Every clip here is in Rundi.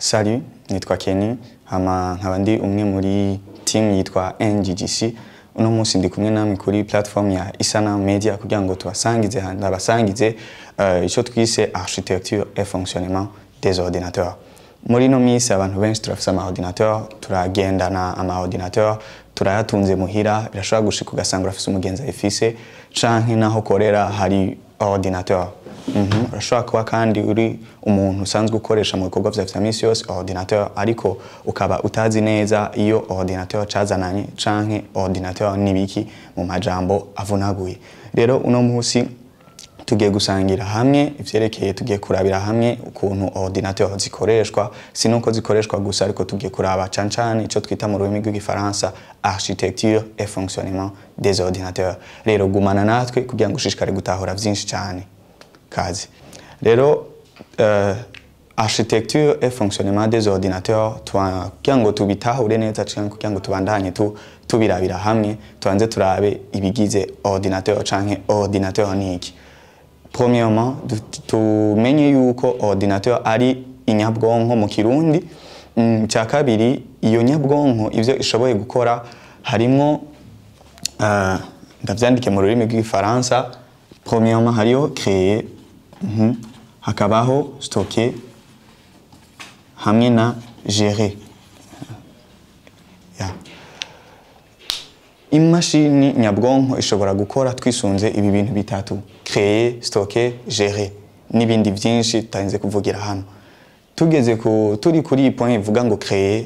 Salut, nitwa Kenny, hama nkaba ndi umwe muri team yitwa NGGC. Uno munsi ndi kumwe namwe kuri platform ya Isana Media kugira ngo tubasangize ndabasangize ico twise architecture et fonctionnement des ordinateurs. Muri ino minsi abantu benshi turafise ama ordinateur, turagendana ama ordinateur, turayatunze muhira, birashobora gushika ugasanga urafise umugenzi ayifise canke naho ukorera hari ordinateur. Urashobora kuba kandi uri umuntu usanzwe ukoresha mu bikorwa vyawe vya misi yose ordinateur, ariko ukaba utazi neza iyo ordinateur cazananye canke ordinateur nibiki mu majambo avunaguye. Rero uno munsi tugiye gusangira hamwe ivyerekeye, tugiye kurabira hamwe ukuntu ordinateur zikoreshwa, si nuko zikoreshwa gusa, ariko tugiye kuraba cane cane ico twita mu rurimi rw'igifaransa architecture et fonctionnement des ordinateurs. Rero gumana natwe kugira ngo ushishikare gutahura vyinshi cane. Kazi. Rero architecture et fonctionnement des ordinateurs, kugira ngo tubitahure neza canke kugira ngo tubandanye tubirabira hamwe, tubanze turabe ibigize ordinateur canke ordinateur niki. Premièrement, tumenye yuko ordinateur ari inyabwonko mu Kirundi. Cya kabiri, iyo nyabwonko ivyo ishoboye gukora harimwo, ndavyandike mu rurimi rw'igifaransa. Premièrement, hariho créer, hakabaho stocker hamwe na gérer. Yeah. Imashini nyabwonko ishobora gukora twisunze ibi bintu bitatu: créer, stocker, gérer, n'ibindi byinshi tutarinze kuvugira hano. Tugeze ku turi kuri iyi point ivuga ngo créer,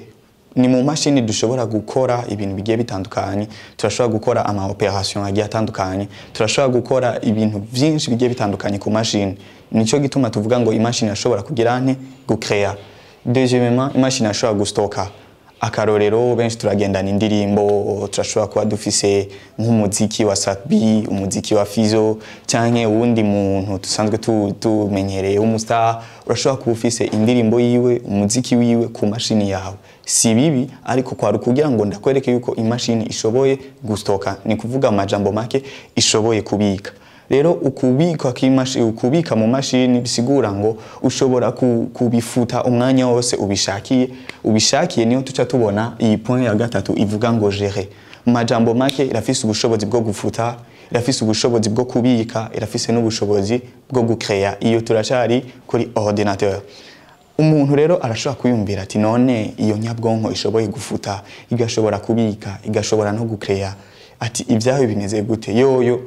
ni mu mashini dushobora gukora ibintu bigiye bitandukanye. Turashobora gukora ama operation agiye atandukanye, turashobora gukora ibintu byinshi bigiye bitandukanye ku mashini. Nico gituma tuvuga ngo imashini ashobora kugira nte gucrea. Deuxièmement, imashini ashobora gustoka. Akarorero, benshi turagendana indirimbo, turashobora kuba dufise nk'umuziki wa Sat-B, umuziki wa Fizo, canke uwundi muntu dusanzwe tumenyereye w'umustar. Urashobora kuba ufise indirimbo yiwe, umuziki wiwe ku mashini yawe. Si bibi, ariko kwari kugira ngo ndakwereke yuko imashini ishoboye gustoka, ni kuvuga amajambo make ishoboye kubika. Rero ukubika ukubika mu mashini bisigura ngo ushobora kubifuta umwanya wose ubishakiye. Ubishakiye niyo tuca tubona iyi point ya gatatu ivuga ngo gérer. Mu majambo make, irafise ubushobozi bwo gufuta, irafise ubushobozi bwo kubika, irafise n'ubushobozi bwo gucrea. Iyo turacari kuri ordinateur. Umuntu rero arashobora kwiyumvira ati none iyo nyabwonko ishoboye gufuta, igashobora kubika, igashobora no gucrea, ati ibyaho bimeze gute? Yoyo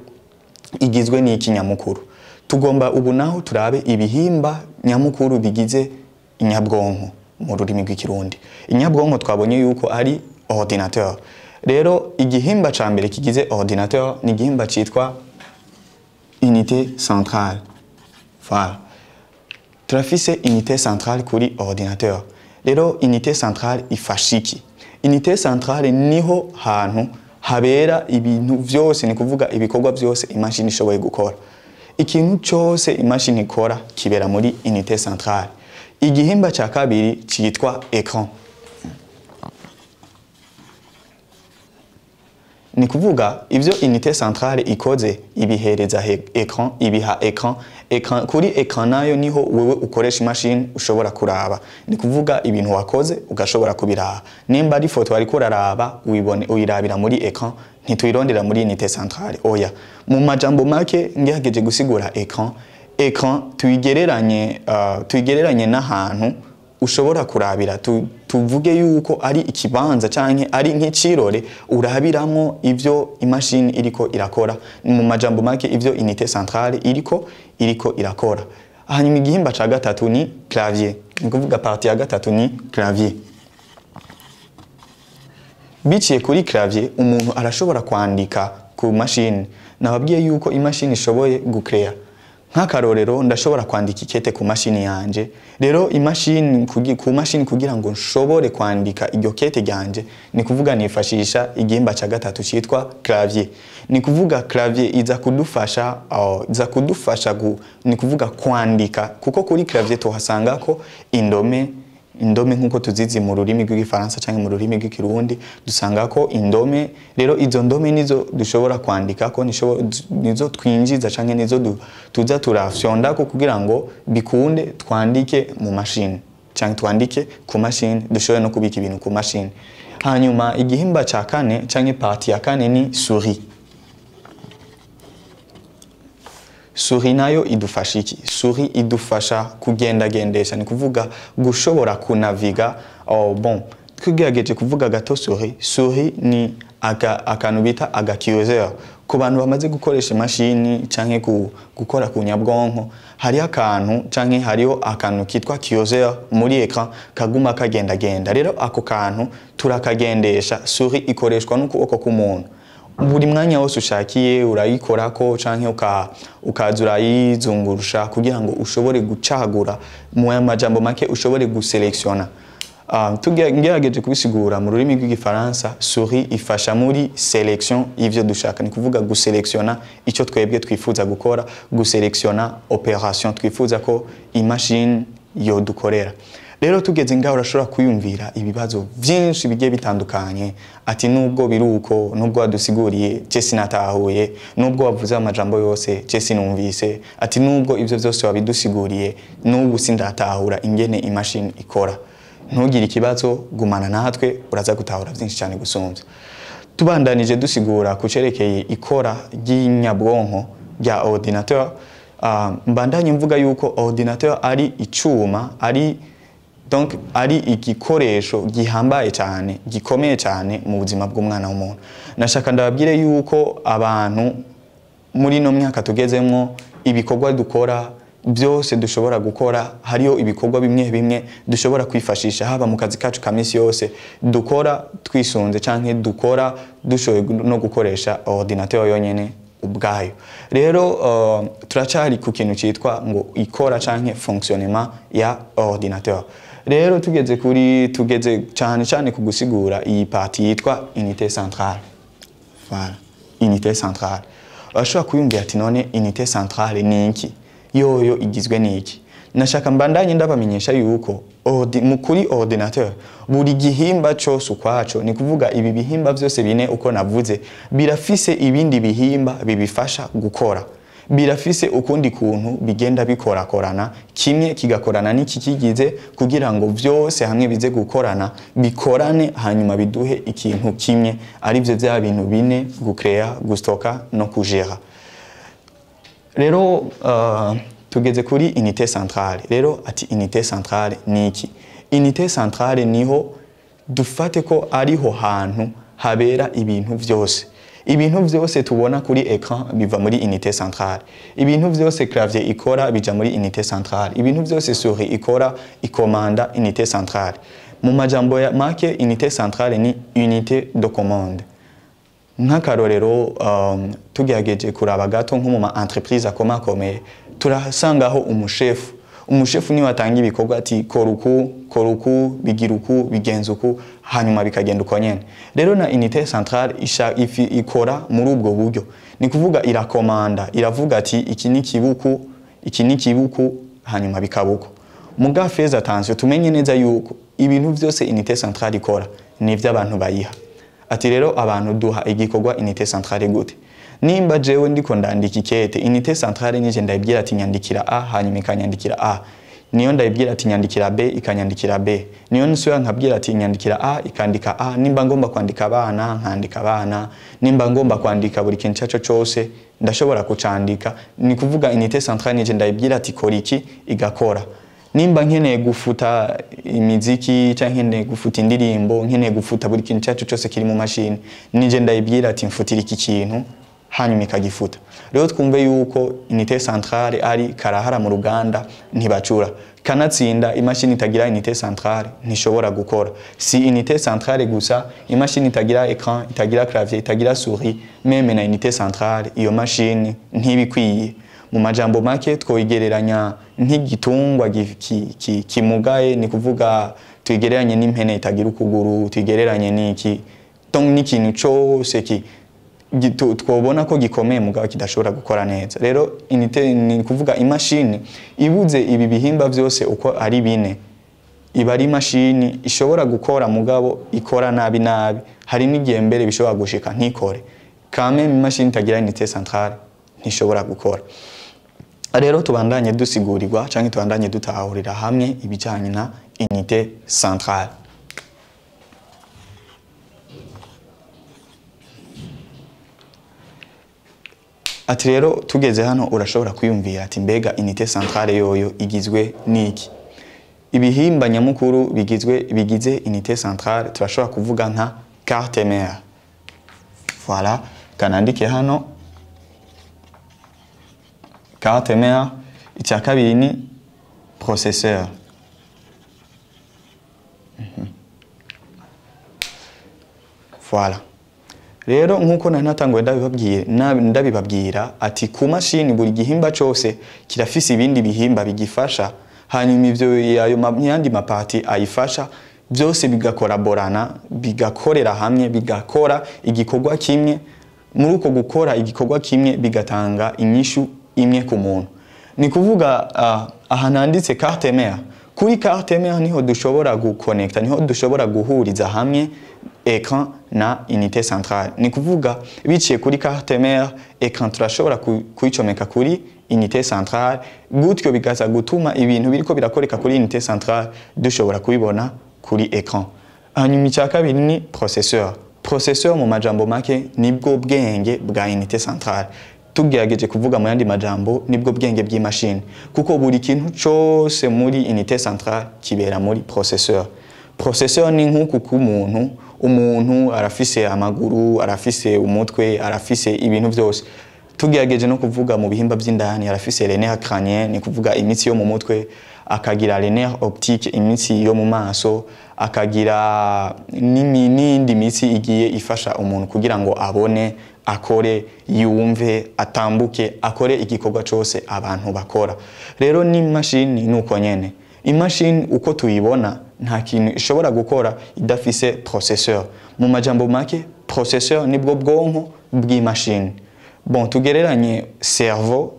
igizwe n'iki nyamukuru? Tugomba ubu naho turabe ibihimba nyamukuru bigize inyabwonko mu rurimi rw'ikirundi. Inyabwonko twabonye yuko ari ordinateur. Rero igihimba ca mbere kigize ordinateur ni igihimba citwa unité centrale. Voilà. Turafise unité centrale kuri ordinateur. Rero unité centrale ifasha iki? Unité centrale niho hantu habera ibintu vyose, ni kuvuga ibikorwa vyose imashini ishoboye gukora. Ikintu cyose imashini ikora kibera muri unité centrale. Igihimba ca kabiri citwa écran. Ni kuvuga ivyo unité centrale ikoze ibihereza écran, ibiha écran. Écran, kuri écran nayo niho wewe ukoresha imashini ushobora kuraba. Ni kuvuga ibintu wakoze ugashobora kubiraba. Nimba ari foto wariko uraraba, uyibone uyirabira muri écran, ntituyirondera muri unité centrale. Oya. Mu majambo make ngerageje gusigura écran, écran tuyigereranye n'ahantu ushobora kurabira, tuvuge yuko ari ikibanza canke ari nk'icirore urabiramo ivyo imashini iriko irakora. Mu majambo make, ivyo unité centrale iriko irakora. Hanyuma igihimba ca gatatu ni clavier. Ni kuvuga partie ya gatatu ni clavier. Biciye kuri clavier umuntu arashobora kwandika ku mashini. Nababwiye yuko imashini ishoboye gucrea. Nk'akarorero, ndashobora kwandika ikete ku mashini yanje. Rero imashini ku mashini kugira ngo nshobore kwandika iryo kete ryanje, ni kuvuga nifashisha igihimba ca gatatu citwa clavier. Ni kuvuga clavier iza kudufasha, iza kudufasha ni kuvuga kwandika, kuko kuri clavier tuhasangako indome. Indome nkuko tuzizi mu rurimi rw'igifaransa canke mu rurimi rw'ikirundi, dusangako indome. Rero izo ndome nizo dushobora kwandikako, nizo twinjiza canke nizo tuza turafyondako kugira ngo bikunde twandike mu mashini. Cyangwa twandike ku mashini, dushobore no kubika ibintu ku mashini. Hanyuma igihimba ca kane canke partie ya kane ni souris. Souris nayo idufasha iki? Souris idufasha kugendagendesha, ni kuvuga gushobora kunaviga. Oh, bon, tugerageje kuvuga gato souris. Souris ni akantu bita agacurseur. Ku bantu bamaze gukoresha imashini canke gukora ku nyabwonko, hariho akantu canke hariho akantu kitwa curseur muri écran kaguma kagendagenda. Rero ako kantu turakagendesha. Souris ikoreshwa n'ukuboko k'umuntu. Buri mwanya wose ushakiye urayikorako canke ukaza urayizungurusha kugira ngo ushobore gucagura, mu majambo make ushobore guselektiona. Ngerageje kubisigura mu rurimi rw'igifaransa, souris ifasha muri selection y'ivyo dushaka, ni kuvuga guselektiona ico twebwe twifuza gukora, guselektiona operation twifuza ko imashini yodukorera. Rero tugeze ngaho urashobora kwiyumvira ibibazo vyinshi bigiye bitandukanye, ati nubwo biruko, nubwo wadusiguriye je sinatahuye, nubwo wavuze amajambo yose je sinumvise, ati nubwo ivyo vyose wabidusiguriye nubu sindatahura ingene imashini ikora. Ntugire ikibazo, gumana natwe uraza gutahura vyinshi cyane gusumvya. Tubandanije dusigura kucerekeye ikora ry'inyabwonko rya ordinateur. Mbandanye mvuga yuko ordinateur ari icuma, ari donc ari igikoresho gihambaye cyane, gikomeye cyane mu buzima bw'umwana w'umuntu. Nashaka ndababwire yuko abantu muri no myaka tugezemwo, ibikorwa dukora byose dushobora gukora, hariyo ibikorwa bimwe bimwe dushobora kwifashisha haba mu kazi kacu ka misi yose dukora twisunze canke dukora dushoboye no gukoresha ordinateur yonyene ubwayo. Rero turacari ku kintu citwa ngo ikora canke fonctionnement ya ordinateur. Rero tugeze cyane cyane ku gusigura iyi partie yitwa unité centrale. Voilà, unité centrale. Urashobora kwiyumvira ati none unité centrale ni iki? Yoyo igizwe n'iki? Nashaka mbandanye ndabamenyesha yuko mu kuri ordinateur buri gihimba cyose ukwaco, ni kuvuga ibi bihimba byose bine uko navuze, birafise ibindi bihimba bibifasha gukora, birafise ukundi kuntu bigenda bikorakorana, kimwe kigakorana n'iki kigize kugira ngo vyose hamwe bize gukorana, bikorane hanyuma biduhe ikintu kimwe, arivyo vya bintu bine: gucrea, gustoka no kugera. Rero tugeze kuri unité centrale. Rero ati unité centrale ni iki? Unité centrale niho dufate ko ariho hantu habera ibintu vyose. Ibintu vyose tubona kuri écran biva muri unité centrale. Ibintu vyose clavier ikora bija muri unité centrale. Ibintu vyose souris ikora ikomanda unité centrale. Mu majambo ya make, unité centrale ni unité de commande. Nk'akarorero, tugerageje kuraba gato nko mu ma entreprise akomakomeye, turasangaho umushefu. Umushefu niwe atanga ibikorwa, ati kora uku, kora uku, bigira uku, bigenza uku, hanyuma bikagenda uko nyene. Rero na unité centrale ikora muri ubwo buryo, ni kuvuga irakomanda, iravuga ati iki ni kibuku, iki ni kibuku, hanyuma bikabuko. Muga faites attention, tumenye neza yuko ibintu vyose unité centrale ikora ni ivy'abantu bayiha. Ati rero abantu duha igikorwa unité centrale gute? Nimba jewe ndiko ndandika ikete, unité centrale nije ndayibwira ati nyandikira A, hanyuma ikanyandikira A. Niyo ndayibwira ati nyandikira B, ikanyandikira B. Niyo nsubira nkabwira ati nyandikira A, ikandika A. Nimba ngomba kwandika abana, nkandika abana. Nimba ngomba kwandika buri kintu cyaco cyose, ndashobora kucandika. Ni kuvuga unité centrale nije ndayibwira ati kora iki, igakora. Nimba nkeneye gufuta imiziki cyangwa nkeneye gufuta indirimbo, nkeneye gufuta buri kintu cyacu cyose kiri mu mashini, nije ndayibwira ati mfutira iki kintu, hanyuma ikagifuta. Rero twumve yuko unité centrale ari karahara mu ruganda, ntibacura. Kanatsinda imashini itagira unité centrale ntishobora gukora. Si unité centrale gusa, imashini itagira écran, itagira clavier, itagira souris, même na unité centrale, iyo mashini ntibikwiye. Mu majambo make, twoyigereranya nk'igitungwa kimugaye, ni kuvuga tuyigereranye n'impene itagira ukuguru, tuyigereranye n'iki, donc n'ikintu cyose twobona ko gikomeye mugabo kidashobora gukora neza. Rero unité, ni kuvuga imashini ibuze ibi bihimba byose uko ari bine, iba ari imashini ishobora gukora mugabo ikora nabi nabi. Hari n'igihe mbere bishobora gushika ntikore kame. Imashini itagira unité centrale ntishobora gukora. Rero tubandanye dusigurirwa canke tubandanye dutahurira hamwe ibijanye na unité centrale. Ati rero tugeze hano urashobora kwiyumvira ati mbega unité centrale yoyo igizwe n'iki? Ibihimba nyamukuru bigize unité centrale turashobora kuvuga nka carte mère. Voilà, kanandike hano carte mère. Icya kabiri ni processeur. Voilà. Rero nkuko nari natanguye ndabibabwira ati ku mashini buri gihimba cyose kirafise ibindi bihimba bigifasha, hanyuma ivyo ayo yandi mapati ayifasha byose bigakoraborana, bigakorera hamwe, bigakora igikorwa kimwe. Muri uko gukora igikorwa kimwe bigatanga inyishu imwe ku muntu. Ni kuvuga aha nanditse carte mère. Kuri carte mère niho dushobora guconnecta, niho dushobora guhuriza hamwe écran na unité centrale. Ni kuvuga biciye kuri carte mère, écran turashobora kuyicomeka kuri unité centrale, gutyo bigaza gutuma ibintu biriko birakoreka kuri unité centrale dushobora kubibona kuri écran. Hanyuma icya kabiri ni processeur. Processeur mu majambo make nibwo bwenge bwa unité centrale. Tugerageje kuvuga mu yandi majambo nibwo bwenge bw'imashini, kuko buri kintu cyose muri unité centrale kibera muri processeur. Processeur ni nk'uku k'umuntu, umuntu arafise amaguru, arafise umutwe, arafise ibintu byose. Tugerageje no kuvuga mu bihimba by'indani, arafise les nerfs crâniens, ni kuvuga imitsi yo mu mutwe, akagira les nerfs optiques, imitsi yo mu maso, akagira n'indi mitsi igiye ifasha umuntu kugira ngo abone, akore, yumve, atambuke, akore igikorwa cyose abantu bakora. Rero n'imashini nuko nyene. Imashini uko tuyibona nta kintu ishobora gukora idafise processeur. Mu majambo make processeur nibwo bwonko bw'imashini. Bon, tugereranye cerveau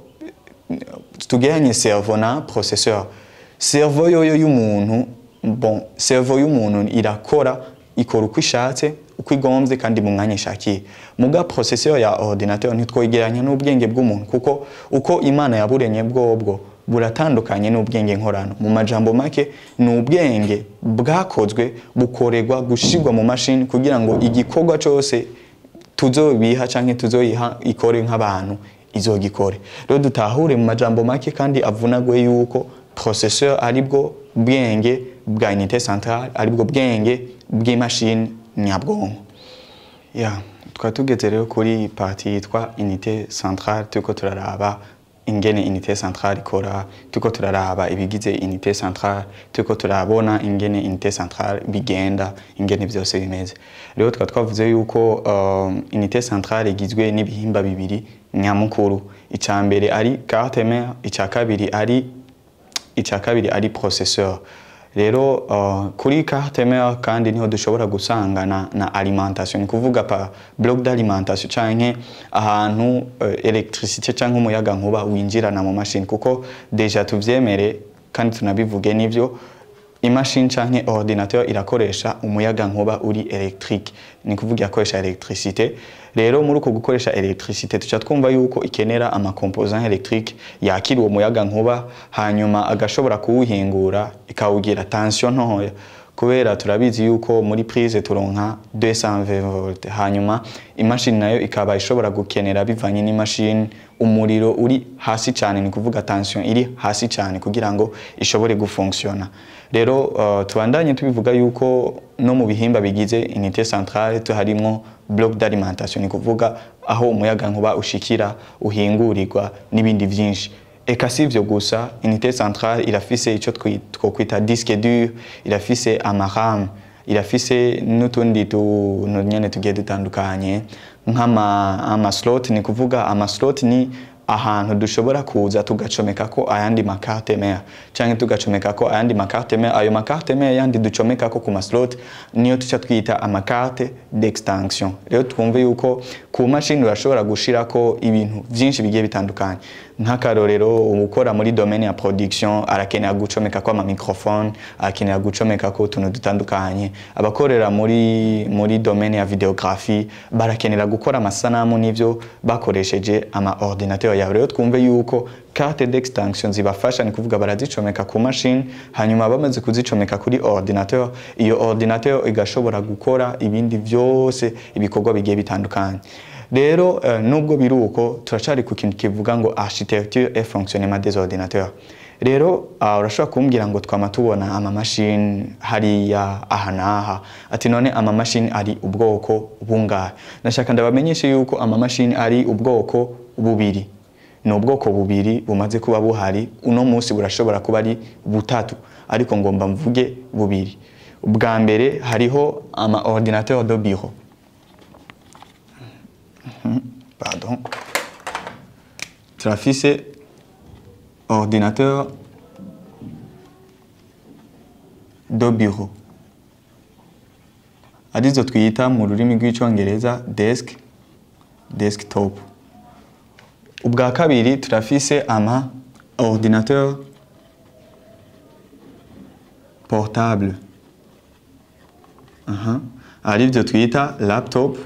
na processeur. Cerveau yoyo y'umuntu, bon, cerveau y'umuntu irakora, ikora uko ishatse, uko igomvye kandi mu mwanya ishakiye. Muga processeur ya ordinateur ntitwoyigeranya n'ubwenge bw'umuntu, kuko uko Imana yaburenye bwobwo buratandukanye n'ubwenge nkorano. Mu majambo make ni ubwenge bwakozwe bukorerwa gushirwa mu mashini kugira ngo igikorwa cyose tuzobiha canke tuzoyiha ikore nk'abantu izogikore. Rero dutahure mu majambo make kandi avunagwe yuko processeur aribwo bwenge bwa unité centrale, aribwo bwenge bw'imashini nyabwonko. Ya, twari tugeze rero kuri partie yitwa unité centrale, turiko turaraba ingene unité centrale ikora, turiko turaraba ibigize unité centrale, turiko turabona ingene unité centrale bigenda, ingene byose bimeze. Rero twari twavuze yuko unité centrale igizwe n'ibihimba bibiri nyamukuru. Icya mbere ari carte mère, icya kabiri ari processeur. Rero kuri carte mère kandi niho dushobora gusanga na alimentation, ni kuvuga pa bloc d'alimentation canke ahantu electricité canke umuyaga nkuba winjirana mu machine, kuko deja tuvyemere kandi tunabivuge nivyo, imashini canke ordinateur irakoresha umuyaga nkuba uri electrique, ni kuvuga irakoresha electricité. Rero muri uko gukoresha electricité tuca twumva yuko ikenera ama composant électrique yakira uwo muyaga nkuba, hanyuma agashobora kuwuhingura ikawugira tension ntoya, kubera turabizi yuko muri prise turonka 220 volt, hanyuma imashini nayo ikaba ishobora gukenera bivanye n'imashini umuriro uri hasi cyane, ni kuvuga tension iri hasi cyane kugira ngo ishobore gufunctiona. Rero tubandanye tubivuga yuko no mu bihimba bigize unité centrale tuharimo bloc d'alimentation, ni kuvuga aho umuyaga nkuba ushikira, uhingurirwa n'ibindi byinshi. Eka sivyo gusa, unité centrale irafise ico twokwita disque dur, irafise amaram, irafise n'utundi tuntu nyene tugiye dutandukanye nk'ama ama slot, ni kuvuga ama slot ni ahantu dushobora kuza tugacomeka ko ayandi ma carte mère canke tugacomeka ko ayandi ma carte mère. Ayo ma carte mère yandi ducomeka ko ku ma slot niyo tuca twita ama carte d'extension. Rero twumve yuko ku mashini urashobora gushirako ibintu vyinshi bigiye bitandukanye. Nk'akarorero, ukora muri domaine ya production arakenera gucomeka ko ama microphone, arakenera gucomeka ko utuntu dutandukanye. Abakorera muri domaine ya vidéographie barakenera gukora amasanamu n'ivyo bakoresheje ama ordinateur yabo. Rero twumve yuko carte d'extension zibafasha, ni kuvuga barazicomeka ku machine, hanyuma bamaze kuzicomeka kuri ordinateur, iyo ordinateur igashobora gukora ibindi vyose, ibikorwa bigiye bitandukanye. Rero nubwo biri uko, turacari ku kintu kivuga ngo architecture et fonctionnement des ordinateurs. Rero urashobora kumbwira ngo twama tubona amamashini hariya aha n'aha, ati none amamashini ari ubwoko bungahe? Ndashaka ndabamenyeshe yuko amamashini ari ubwoko bubiri. Ni ubwoko bubiri bumaze kuba buhari uno munsi, burashobora kuba ari butatu, ariko ngomba mvuge bubiri. Ubwa mbere, hariho ama ordinateur de bureau. Pardon, turafise ordinateur de bureau, arizo twita mu rurimi rw'icongereza desktop. Ubwa kabiri, turafise ama ordinateur portable. Aha, arivyo twita laptop.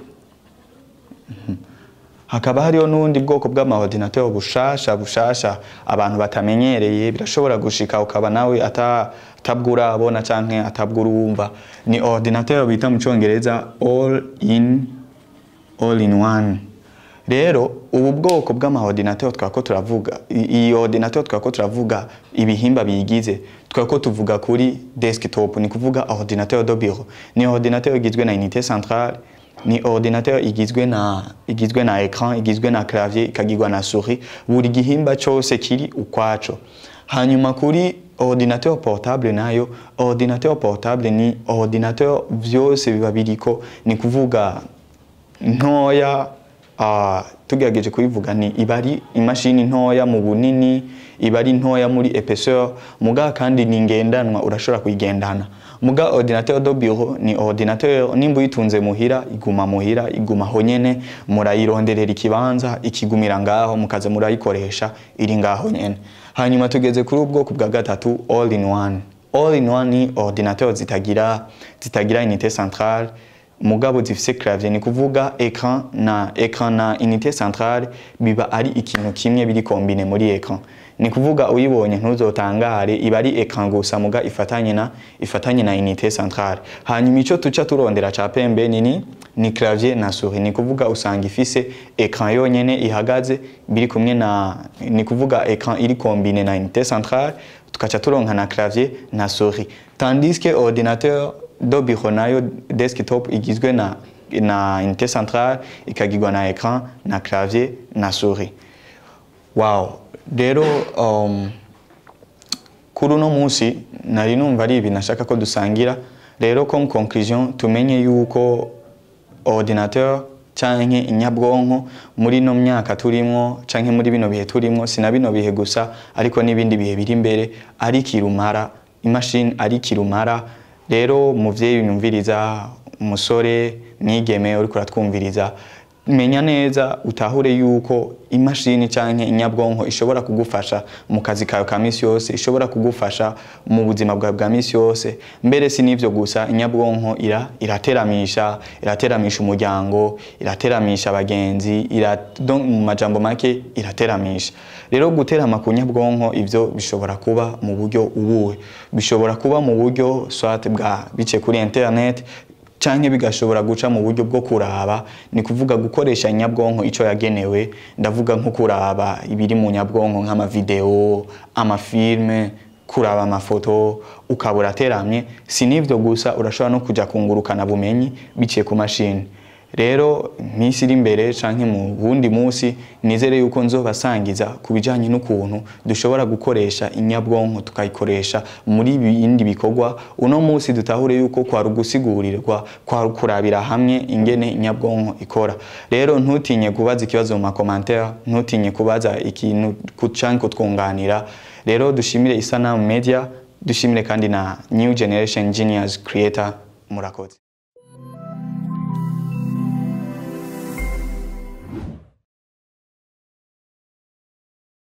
Hakaba hariho n'ubundi bwoko bw'amaordinateur bushasha bushasha abantu batamenyereye, birashobora gushika ukaba nawe atabwo urabona canke atabwo urumva. Ni ordinateur bita mu congereza all in one. Rero ubu bwoko bw'amaordinateur twako turavuga, iyi ordinateur twako turavuga ibihimba biyigize, twako tuvuga kuri desktop, ni kuvuga ordinateur de bureau. Ni ordinateur igizwe na unité centrale, ni ordinateur igizwe na écran, igizwe na clavier, ikagirwa na souris, buri gihimba cyose kiri ukwaco. Hanyuma kuri ordinateur portable nayo, ordinateur portable ni ordinateur vyose biba biriko, ni kuvuga ntoya. Tugerageje kubivuga, ni iba ari imashini ntoya mu bunini, iba ari ntoya muri épaisseur, muga kandi ni ngendanwa, urashobora kuyigendana. Muga ordinateur de bureau ni ordinateur nimba uyitunze muhira, iguma muhira, iguma aho nyene, murayironderera ikibanza ikigumira ngaho, mukaza murayikoresha iri ngaho nyene. Hanyuma tugeze kuri ubwoko bwa gatatu, all in one. All in one ni ordinateur zitagira unité centrale, mugabo zifise clavier. Ni kuvuga écran na unité centrale biba ari ikintu kimwe, biri combiné muri écran. Ni kuvuga uyibonye ntuzotangare, iba ari écran gusa, muga ifatanye na unité centrale. Hanyuma ico tuca turondera ca pembeni ni clavier na souris. Ni kuvuga usanga ifise écran yonyene ihagaze, biri kumwe na, ni kuvuga écran iri combiné na unité centrale, tukaca turonka na clavier na souris. Tandis que ordinateur de bureau nayo, desktop, igizwe na unité centrale, ikagirwa na écran na clavier na souris. Wow, rero kuri uno munsi nari numva ari ibi nashaka ko dusangira. Rero comme conclusion, tumenye yuko ordinateur canke inyabwonko muri ino myaka turimwo, canke muri bino bihe turimwo, sina bino bihe gusa ariko n'ibindi bihe biri imbere, ari kirumara, imashini ari kirumara. Rero muvyeyi unyumviriza, umusore, mwigeme uriko uratwumviriza, menya neza utahure yuko imashini canke inyabwonko ishobora kugufasha mu kazi kawe ka misi yose, ishobora kugufasha mu buzima bwawe bwa misi yose. Mbere si n'ivyo gusa, inyabwonko irateramisha umuryango, irateramisha abagenzi, donc mu majambo make irateramisha. Rero guterama ku nyabwonko, ivyo bishobora kuba mu buryo ubuhe? Bishobora kuba mu buryo soit bwa bice kuri internet, canke bigashobora guca mu buryo bwo kuraba, ni kuvuga gukoresha inyabwonko ico yagenewe. Ndavuga nko kuraba ibiri mu nyabwonko nk'amavideo, amafilme, kuraba amafoto, ukaba urateramye. Si n'ivyo gusa, urashobora no kuja kungurukana bumenyi biciye ku mashini. Rero minsi iri imbere canke mu wundi munsi, nizere yuko nzobasangiza ku bijanye n'ukuntu dushobora gukoresha inyabwonko, tukayikoresha muri bindi bikorwa. Uno munsi dutahure yuko kwari ugusiguririrwa, kwari kurabira hamwe ingene inyabwonko ikora. Rero ntutinye kubaza ikibazo mu macommentaire, ntutinye kubaza ikintu canke kutwunganira. Rero dushimire Isanamu Media, dushimire kandi na New Generation Genius Creator. Murakoze.